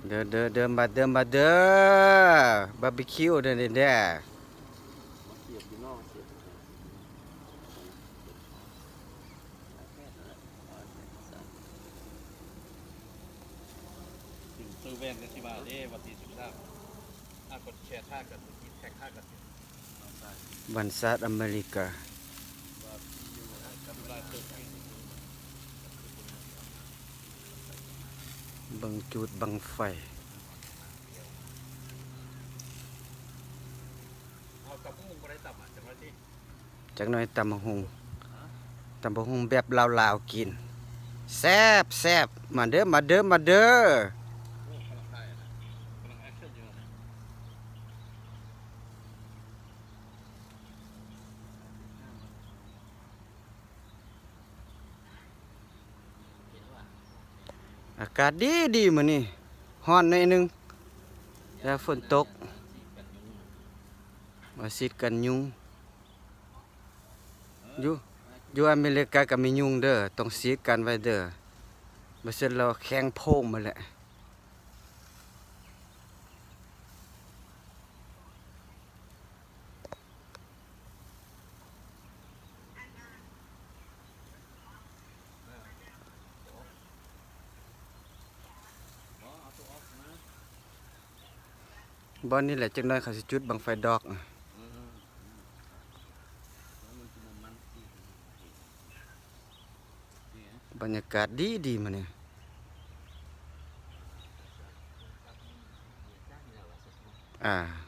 ເດີ ເດີ ເດີ ມາເດີ ມາເດີ ບາບີຄິວເດີ ເດີ ເດີ. ຖືແວ່ນກັນຊິວ່າເດ້ ວັນທີສິບສາມ ຖ້າກົດແຊຖ້າກັນ ແທັກຖ້າກັນ. ວັນຊາດອາເມລິກາ ເບິ່ງຈູດບັ້ງໄຟ. ເອົາຕຳບັກຫຸ່ງບໍ່ໄດ້ຕຳ ອະ ຈັກໜ້ອຍຕິ ຈັກໜ້ອຍຕຳບັກຫຸ່ງ ຕຳບັກຫຸ່ງແບບລາວໆກິນ ແຊບໆ. ມາເດີ ມາເດີ ມາເດີ. ອາກາດດີໆ ມື້ນີ້ ຮ້ອນໜ້ອຍໜຶ່ງ ແຕ່ຝົນຕົກ ມາສີດກັນຍຸງ. ຢູ່ ຢູ່ອາເມລິກາກໍມີຍຸງເດີ ຕ້ອງສີດກັນໄວ້ເດີ ບໍ່ຊັ້ນແລ້ວແຂ້ງໂພງໝົດແຫຼະ. ບ່ອນນີ້ແຫຼະ ຈັກໜ້ອຍເຂົາຊິຈຸດບັ້ງໄຟດອກ. ບັນຍາກາດດີໆ ມື້ນີ້ ອາ